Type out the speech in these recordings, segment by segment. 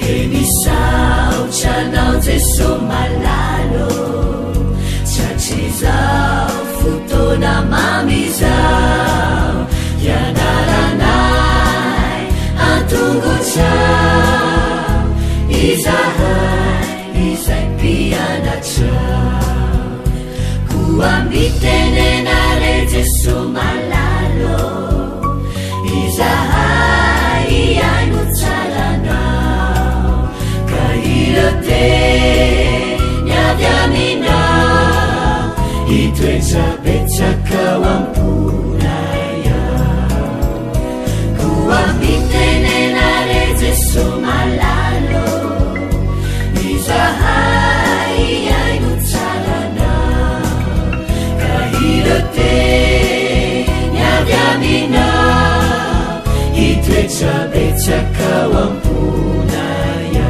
Dia misaotra anao Jeso malala ô, Tratrizao fotoana mamy izao, Hianaranay an-tongotrao, Izahay izay mpianatrao. Koa mitenena re Jeso malala ô, Izahay hihaino tsara anao, Ka ireo teny avy aminao, Hitoetra betsaka ao am-ponay ao. Koa mitenena re Jeso malala ô, Izahay hihaino tsara anao, Ka ireo teny avy aminao, Hitoetra betsaka ao am-ponay ao.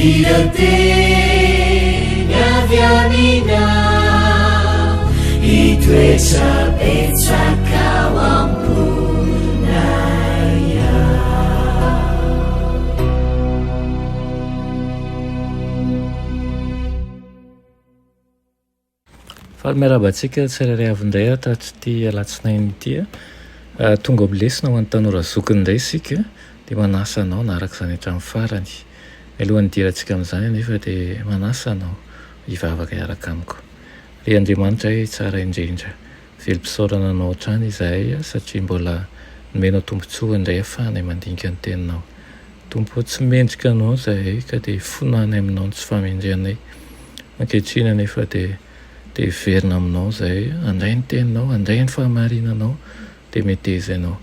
Ireo teny avy aminao, Hitoetra betsaka ao am-ponay ao. Faly miarahaba antsika tsirairay avy indray aho tatr'ity alatsinainy ity. Tonga amin'ny lesona ho an'ny tanora zokiny indray isika dia manasa anao hanaraka izany hatramin'ny farany. Mialohan'ny hidirantsika amin'izany anefa dia manasa anao hivavaka hiaraka amiko. Ry Andriamanitra eh, tsara indrindra. Velom-pisaorana anao hatrany izahay satria mbola nomenao tombontsoa indray ahafahanay mandinika ny teninao. Tompo ô, tsy mendrika Anao izahay ka dia ifonanay Aminao ny tsy fahamendrehanay. Ankehitriny anefa dia te hiverina Aminao izahay, handray ny Teninao, handray ny fahamarinanao, dia meteza Ianao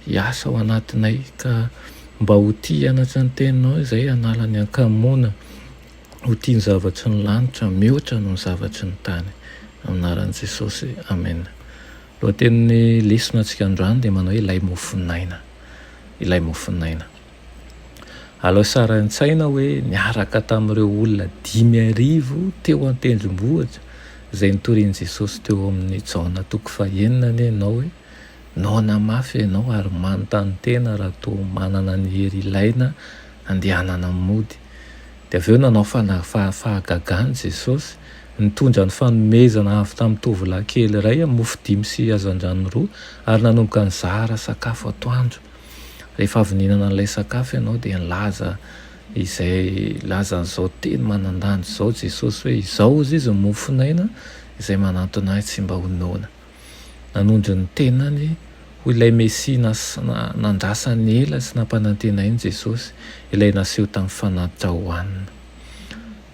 hiasa ao anatinay ka mba ho tia hianatra ny Teninao izahay, hanala ny ankamoana, ho tia ny zavatry ny lanitra mihoatra noho ny zavatry ny tany. Amin'ny anaran'i Jesosy, amena. Lohatenin'ny lesona antsika androany dia manao hoe Ilay mofon'aina. Ilay mofon'aina. Alao sary an-tsaina hoe niaraka tamin'ireo olona 5000 teo an-tendrombohitra izay nitorian'i Jesosy teo amin'ny Jaona toko fahenina anie ianao hoe noana mafy ianao ary manontany tena raha toa manana ny hery ilaina handehanana mody. Dia avy eo nanao fahagagana Jesosy, nitondra ny fanomezana avy tamin'ny tovolahy kely iray, mofo dimy sy hazandrano roa, ary nanomboka nizara sakafo atoandro. Rehefa avy nihinana an'ilay sakafo ianao dia nilaza izay nilaza an'izao teny manan-danja izao Jesosy hoe, Izao hozy izy ny mofon'aina, izay manantona ahy tsy mba ho noana. Nanondro ny tenany ho ilay Mesia nandrasany ela sy nampanantenainy Jesosy, ilay naseho tamin'ny fanatitra hohanina.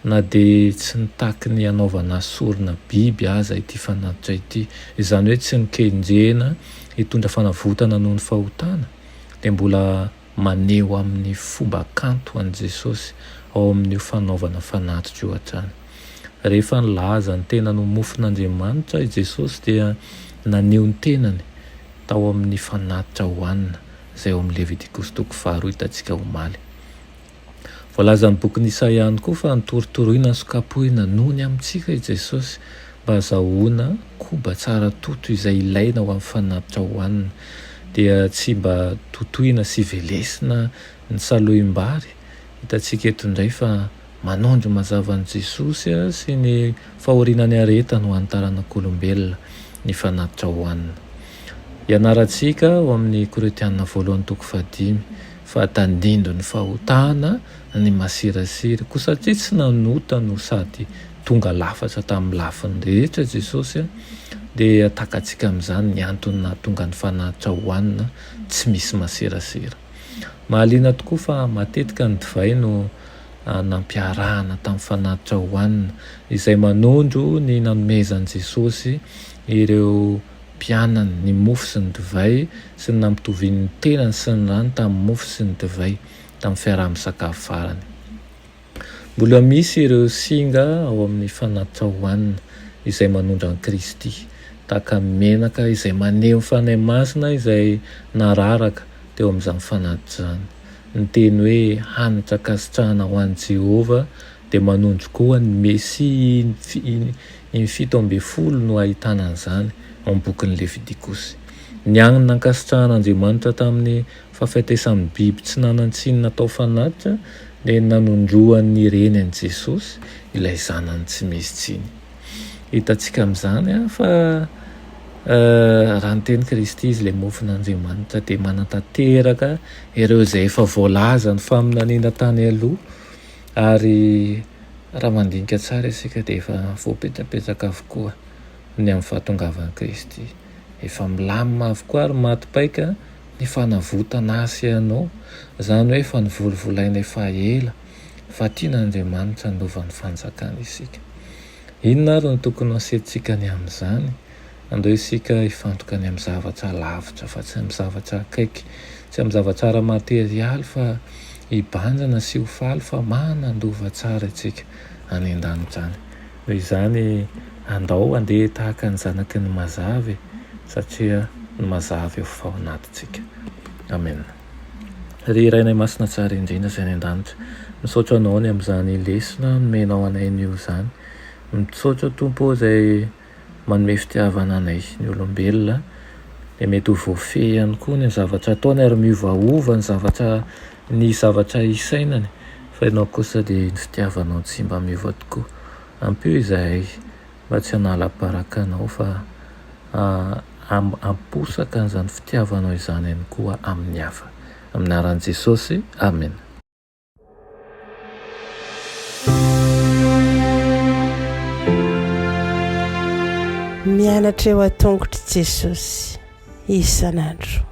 Na dia tsy nitaky ny hanaovana sorona biby aza ity fanatitra ity, izany hoe tsy nokendrena hitondra fanavotana noho ny fahotana, dia mbola maneho amin'ny fomba kanto an'i Jesosy ao amin'io fanaovana fanatitra io hatrany. Rehefa nilaza ny tenany ho mofon'Andriamanitra i Jesosy dia naneho ny tenany tao amin'ny fanatitra hohanina, izay ao amin'ny Levitikosy toko faharoa hitantsika omaly. Voalazan'ny bokin'i Isaia ihany koa fa notorotoroina sy kapohina noho ny amintsika i Jesosy mba hazahoana koba tsara toto izay ilaina ho amin'ny fanatitra hohanina. Dia tsy mba totoina sy velesina ny salohim-bary. Hitantsika eto indray fa manondro mazava an'i Jesosy sy ny fahoriana niaretany ho an'ny taranak'olombelona ny fanatitra hohanina. Ianarantsika ao amin'ny Korintiana voalohany toko fahadimy fa tandindon'ny fahotana ny masirasira. Koa satria tsy nanota no sady tonga lafatra tamin'ny lafiny rehetra Jesosy, dia takatsika amin'izany ny antony nahatonga ny fanatitra hohanina tsy misy masirasira. Mahaliana tokoa fa matetika ny divay no nampiarahana tamin'ny fanatitra hohanina, izay manondro ny nanomezan'i Jesosy ireo mpianany ny mofo sy ny divay sy ny nampitoviany ny tenany sy ny rany tamin'ny mofo sy ny divay tamin'ny fiaraha-misakafo farany. Mbola misy ireo singa ao amin'ny fanatitra hohanina izay manondro an'i Kristy, tahaka ny menaka izay maneho ny Fanahy Masina izay nararaka teo amin'izany fanatitra izany. Ny teny hoe hanitra ankasitrahana ho an'i Jehovah dia manondro koa ny Mesia iny 17 no ahitana an'izany ao amin'ny bokin'ny Levitikosy. Ny hany nankasitrahan'Andriamanitra tamin'ny fahafatesan'ny biby tsy nanan-tsiny natao fanatitra dia ny nanondroan'ny reny an'i Jesosy, ilay Zanany tsy misy tsiny. Hitantsika amin'izany fa raha niteny Kristy Izy ilay mofon'Andriamanitra dia manatanteraka ireo izay efa voalazan'ny faminaniana tany aloha ary raha mandinika tsara isika dia efa voapetrapetraka avokoa ny amin'ny fahatongavan'i Kristy. Efa milamina avokoa ary maty paika ny fanavotana ahy sy ianao, izany hoe efa novolovolaina efa ela fa tian'Andriamanitra handova ny fanjakany isika. Inona ary no tokony ho asetintsika ny amin'izany? Andao isika hifantoka ny amin'ny zavatra lavitra fa tsy amin'ny zavatra akaiky, tsy amin'ny zavatra ara-materialy fa hibanjina sy ho faly fa manan-dova tsara isika any an-danitra any. Noho izany, andao handeha tahaka ny zanaky ny mazava e, satria ny mazava efa ao anatintsika. Amena. Ry Rainay Masina tsara indrindra izay any an-danitra, misaotra Anao ny amin'izany lesona nomenao anay anio izany. Misaotra Tompo ô izay manome fitiavana anay ny olombelona, dia mety ho voafehy ihany koa ny zavatra ataony ary miovaova ny zavatra ny zavatra isainany fa ianao kosa dia ny fitiavanao tsy mba miova tokoa. Ampio izahay mba tsy hanala baraka anao fa hamposaka an'izany fitiavanao izany ihany koa amin'ny hafa. Amin'ny anaran'i Jesosy, amena. Mianatra eo an-tongotr'i Jesosy isan'andro.